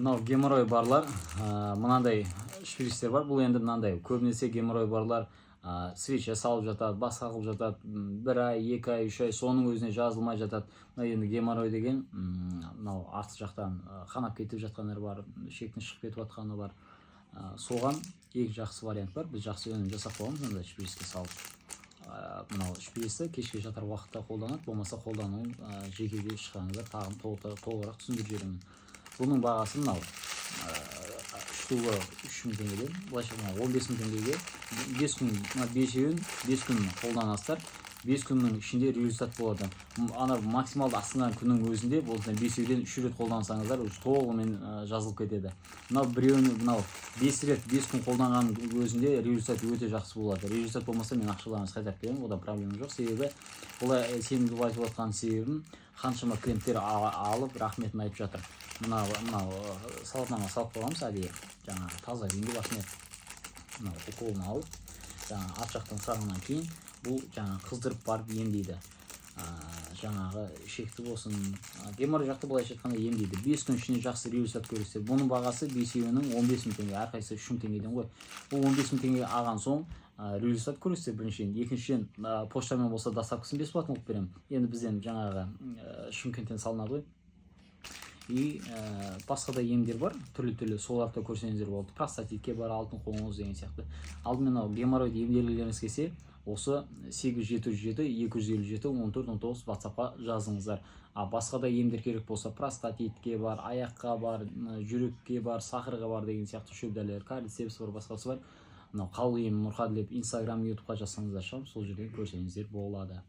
Мынау геморрой барлар, мынандай шприцтер бар. Бұл енді мынандай, көбінесе геморрой барлар свеча салып жатады, басқа қылып жатады, 1 ай, 2 ай, 3 ай, соның өзіне жазылмай жатады. Мына енді геморрой деген мынау арты жақтан қанап кетіп жатқандар бар, шектің шығып кетіп жатқаны бар. Соған ең жақсы вариант бар, біз жақсы өнім жасап қойғанбыз мынандай шприцке салып. Мынау шприцті кешке жатар уақытта қолданады, болмаса қолдануын жекеге шықсаңыздар, тағы толығырақ түсіндіріп жіберемін. Бұның бағасы мынау штугы 3000 теңгеден, былайша айтқанда 15 000 теңгеге 5 күн, мына бесеуін 5 күн қолданасыздар, 5 күннің ішінде результат болады. Ана максималды асқынған күннің өзінде болса, бесеуден үш рет қолдансаңыздар, уже толығымен жазылып кетеді. Мынау біреуін, мынау 5 рет, 5 күн қолданған өзінде результат өте жақсы болады. Результат болмаса, мен ақшаларыңызды қайтарып беремін, одан проблема жоқ. Себебі бұлай сенімді болып айтып отқан себебім, қаншама клиенттер алып, рахметін айтып жатыр. Мынау салатнама салып қойғанбыз әдейі, жаңағы таза күйінде басына мынау уколын алып, жаңағы арт жақтан салғаннан кейін, бұл жаңағы қыздырып барып емдейді. Жаңағы ішекті болсын, геморрой жақты, былайша айтқанда, емдейді. 5 күн ішінде жақсы результат көресіздер. Бұның бағасы бесеуінің 15 000 теңге, әрқайсысы 3000 теңгеден ғой. Бұл 15 000 теңгеге алған соң результат көресіздер біріншіден, екіншіден, поштамен болса, доставкасын бесплатно қылып беремін. Енді бізден жаңағы Шымкенттен салынады ғой. И басқа да емдер бар түрлі түрлі, соларды да көрсеңіздер болады. Простатитке бар, алтын қоңыз деген сияқты. Алдымен мынау геморройды емделгілеріңіз келсе, осы 8707 257 14 19 ватсапқа жазыңыздар. А басқа да емдер керек болса, простатитке бар, аяққа бар, жүрекке бар, сахарға бар деген сияқты шөп дәрілер, кордицепс бар, басқасы бар. Мынау «Халық емі Нұрқаділ» деп Инстаграм, Ютубқа жазсаңыздар шығамын, сол жерден көрсеңіздер болады.